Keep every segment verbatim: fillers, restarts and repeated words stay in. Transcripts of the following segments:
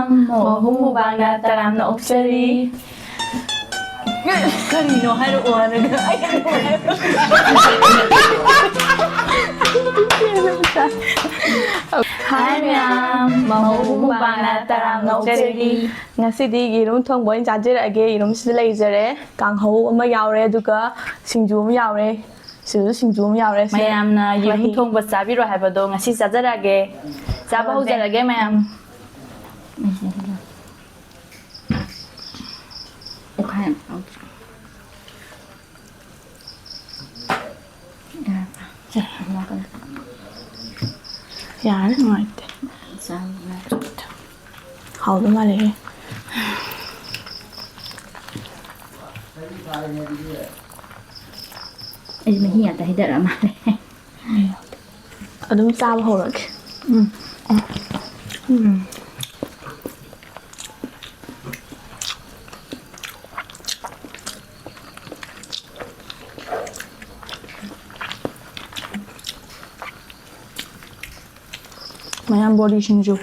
ꯃꯍꯨꯝ ꯃꯨꯕꯥꯡꯅ ꯇꯔꯥꯝꯅ ꯑꯣꯛꯆꯔꯤ꯫ ꯀꯔꯤꯅꯣ ꯍꯥꯏꯔꯛꯑꯣ ꯍꯥꯏꯔꯒ ꯑꯩ ꯑꯃꯨꯛ ꯍꯥꯏꯔꯛꯑꯣ꯫ ꯍꯥꯏ ꯃꯌꯥꯝ, ꯃꯍꯨꯝ ꯃꯨꯕꯥꯡꯅ ꯇꯔꯥꯝꯅ ꯑꯣꯛꯆꯔꯤ꯫ ꯉꯁꯤꯗꯤ ꯌꯦꯔꯨꯝ ꯊꯣꯡꯕ ꯑꯣꯏꯅ ꯆꯥꯖꯔꯛꯑꯒꯦ꯫ ꯌꯦꯔꯨꯝꯁꯤꯗ ꯂꯩꯖꯔꯦ, ꯀꯥꯡꯍꯧ ꯑꯃ ꯌꯥꯎꯔꯦ, ꯑꯗꯨꯒ ꯁꯤꯡꯖꯨ ꯑꯃ ꯌꯥꯎꯔꯦ꯫ ꯁꯤꯗꯁꯨ ꯁꯤꯡꯖꯨ ꯑꯃ ꯌꯥꯎꯔꯦ꯫ ꯁꯤꯗ ꯃꯌꯥꯝꯅ ꯌꯦꯔꯨꯝ ꯃꯍꯤ꯫ ꯊꯣꯡꯕ ꯆꯥꯕꯤꯔꯣ ꯍꯥꯏꯕꯗꯣ ꯉꯁꯤ ꯆꯥꯖꯔꯛꯑꯒꯦ꯫ ꯆꯥꯕ ꯍꯧꯖꯔꯒꯦ ꯃꯌꯥꯝ꯫ ꯌꯥꯔꯦ, ꯅꯨꯡꯉꯥꯏꯇꯦ꯫ ꯍꯥꯎꯗꯧ ꯃꯥꯜꯂꯦꯍꯦ꯫ ꯑꯩꯁꯦ ꯃꯍꯤ ꯉꯥꯛꯇ ꯍꯩꯗꯔꯛꯑ ꯃꯥꯜꯂꯦ꯫ ꯑꯗꯨꯝ ꯆꯥꯕ ꯍꯧꯔꯒꯦ꯫ ꯎꯝ꯫ ꯎꯝ꯫ ꯃꯌꯥꯝ ꯕꯣꯔꯤ ꯁꯤꯡꯖꯨ꯫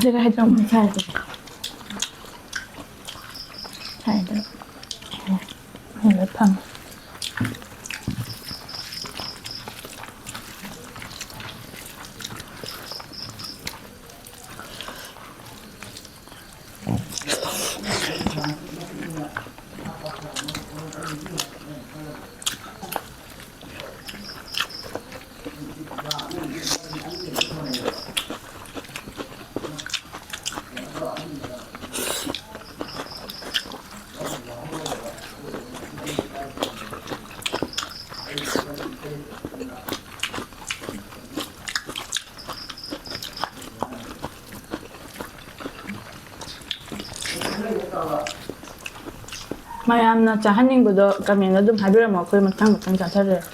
ꯁꯤꯒ ꯍꯩꯇ꯭ꯔꯣ? ꯁꯥꯏꯗ꯫ ꯁꯥꯏꯗ꯫ ꯂꯣꯏ ꯐꯪꯉꯦ꯫ ꯃꯌꯥꯝꯅ ꯆꯥꯍꯟꯅꯤꯡꯕꯗꯣ comment ꯑꯗꯨꯝ ꯍꯥꯏꯕꯤꯔꯝꯃꯣ, ꯑꯩꯈꯣꯏ ꯃꯊꯪ ꯃꯊꯪ ꯆꯥꯊꯖꯔꯛꯀꯦ꯫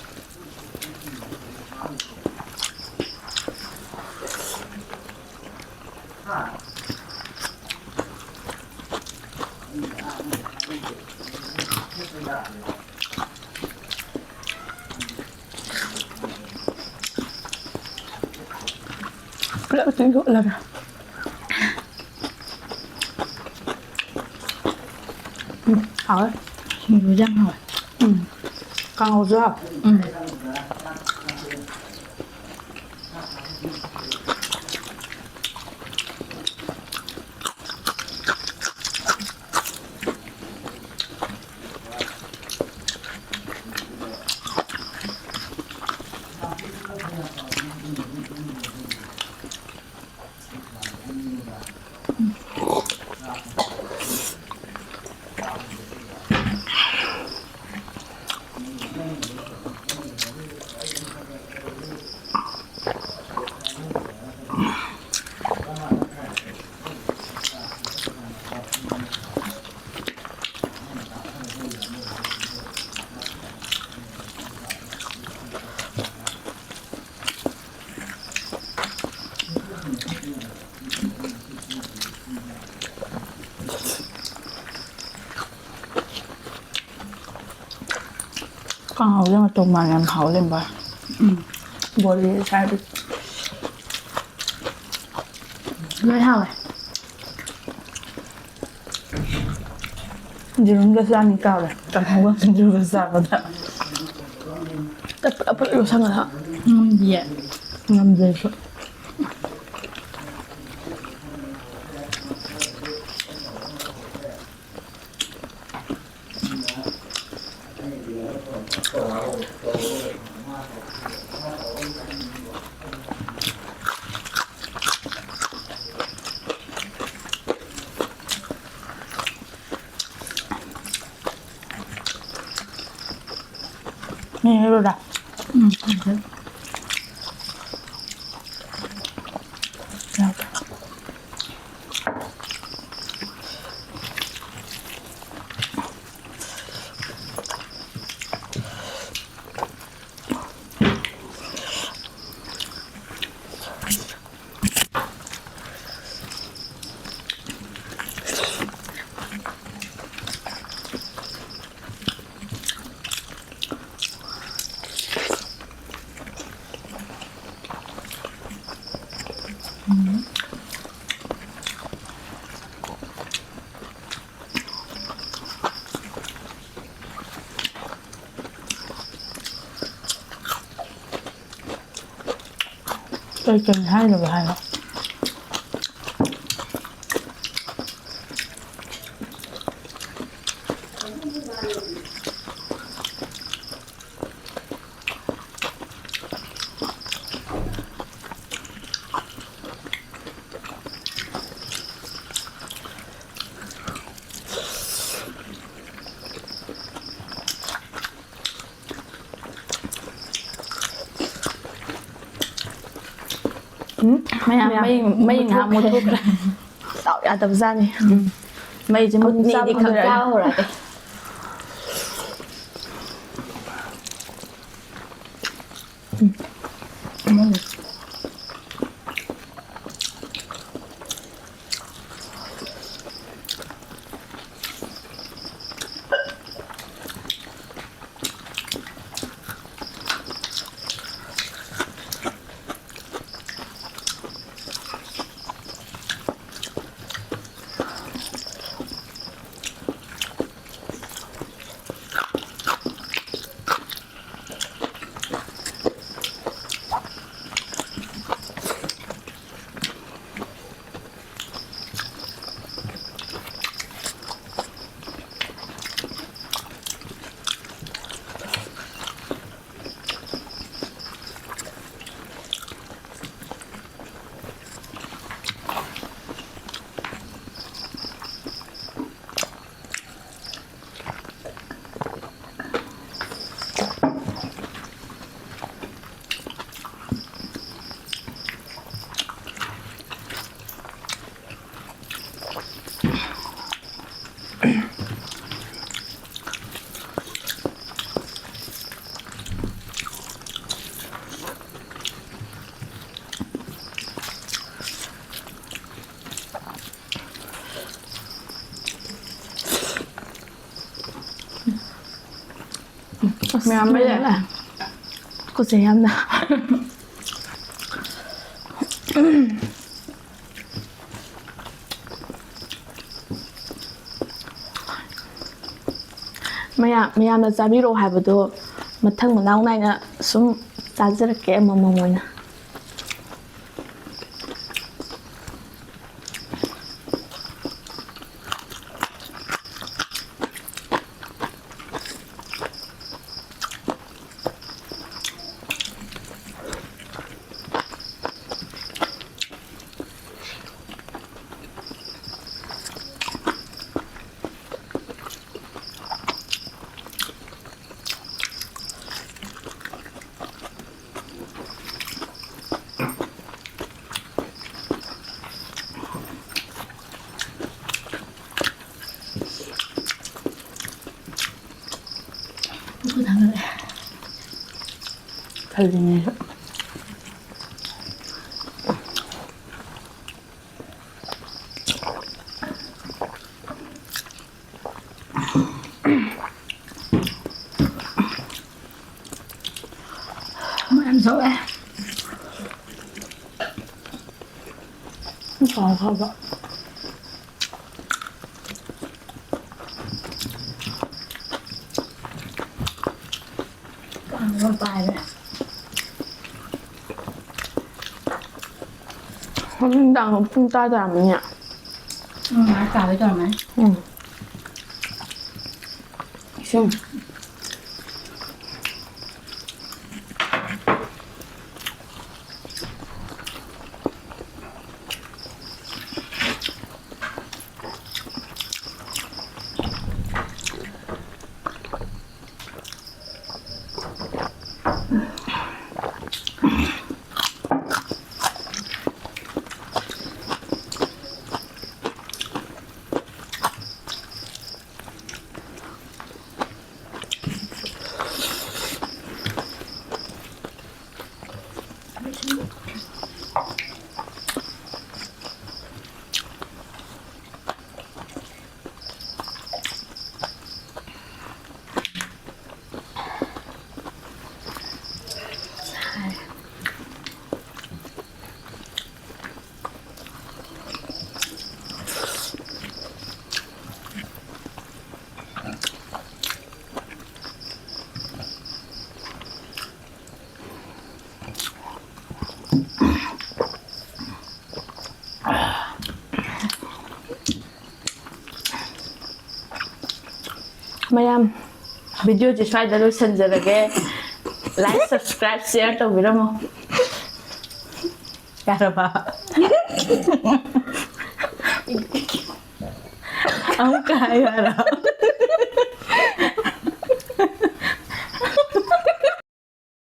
ꯄꯨꯂꯞ ꯆꯦꯡꯊꯣꯛꯂꯒ꯫ ꯎꯝ, ꯍꯥꯎꯋꯦ꯫ ꯁꯤꯡꯖꯨꯁꯦ ꯌꯥꯝ ꯍꯥꯎꯋꯦ꯫ ꯎꯝ, ꯀꯥꯡꯍꯧꯁꯨ ꯍꯥꯎꯋꯦ꯫ ꯎꯝ꯫ ꯀꯥꯡꯍꯧꯁꯦ ꯃꯇꯧ ꯃꯥꯟꯗꯅ ꯌꯥꯝ ꯍꯥꯎ ꯂꯩꯔꯝꯕ꯫ ꯎꯝ꯫ ꯕꯣꯔꯤ ꯁꯥꯏꯕ꯫ ꯂꯣꯏ ꯍꯥꯎꯋꯦ꯫ ꯌꯦꯔꯨꯝꯒ ꯆꯥꯅꯤ ꯀꯥꯎꯔꯦ꯫ ꯀꯥꯡꯍꯧꯒ ꯁꯤꯡꯖꯨꯒ ꯆꯥꯕꯗ꯫ ꯑꯄꯠ ꯑꯄꯠ ꯌꯣꯠꯁꯟꯒꯗ꯫ ꯉꯝꯗꯤꯌꯦ꯫ ꯉꯝꯗꯦ ꯑꯩꯁꯨ꯫ ꯃꯤ ꯍꯩꯔꯨꯔꯥ? ꯎꯝ, ꯍꯩꯔꯨꯔꯥ꯫ ꯌꯥꯎꯗꯦ꯫ ꯀꯩ ꯀꯩ ꯍꯥꯏꯅꯕ ꯍꯥꯏꯔꯣ꯫ ꯎꯝ, ꯃꯌꯥꯝ ꯃꯌꯥꯝ ꯃꯩ, ꯃꯩ ꯉꯥꯏꯍꯥꯛ ꯃꯨꯠꯊꯣꯛꯈ꯭ꯔꯦ꯫ ꯃꯨꯠꯊꯣꯛꯈ꯭ꯔꯦ꯫ ꯗꯥꯎ ꯌꯥꯗꯕꯖꯥꯠꯅꯤ꯫ ꯎꯝ꯫ ꯃꯩꯁꯦ ꯑꯃꯨꯛ ꯃꯨꯠꯅꯤꯗꯤ ꯆꯥꯕ ꯈꯪꯖꯔꯦ꯫ ꯐꯪꯗ꯭ꯔꯦ꯫ ꯑꯁ, ꯃꯌꯥꯝ ꯂꯩꯔꯦ꯫ ꯇꯨꯀꯠꯆꯩ ꯌꯥꯝꯅ꯫ ꯃꯌꯥꯝ, ꯃꯌꯥꯝꯅ ꯆꯥꯕꯤꯔꯛꯑꯣ ꯍꯥꯏꯕꯗꯣ ꯃꯊꯪ ꯃꯅꯥꯎ ꯅꯥꯏꯅ ꯁꯨꯝ ꯆꯥꯖꯔꯛꯀꯦ ꯑꯃꯃꯝ ꯑꯣꯏꯅ꯫ ꯄꯨꯛꯁꯨ ꯊꯟꯒꯠꯂꯦ꯫ ꯈꯜꯂꯤꯅꯦ ꯑꯩꯁꯨ꯫ ꯃꯌꯥꯝ ꯁꯧꯑꯦ꯫ ꯍꯥꯎ ꯍꯥꯎꯕ꯫ ꯀꯥꯡ ꯄꯥꯏꯔꯦ꯫ ꯍꯣꯔꯦꯟ ꯅꯨꯡꯗꯥꯡ ꯄꯨꯡ ꯇꯔꯥ ꯇꯥꯔꯝꯃꯅꯤ꯫ ꯎꯝ, ꯉꯥꯏꯍꯥꯛ ꯇꯥꯒꯦ ꯇꯧꯔꯝꯃꯅꯤ꯫ ꯎꯝ꯫ ꯏꯁꯤꯡ꯫ ꯃꯌꯥꯝ, ꯚꯤꯗꯤꯑꯣꯁꯦ ꯁ꯭ꯋꯥꯏꯗ ꯂꯣꯏꯁꯤꯟꯖꯔꯒꯦ꯫ Like, subscribe, share ꯇꯧꯕꯤꯔꯝꯃꯣ꯫ ꯌꯥꯔꯕ? ꯑꯃꯨꯛꯀ ꯍꯥꯏꯌꯨ ꯍꯥꯏꯔꯣ?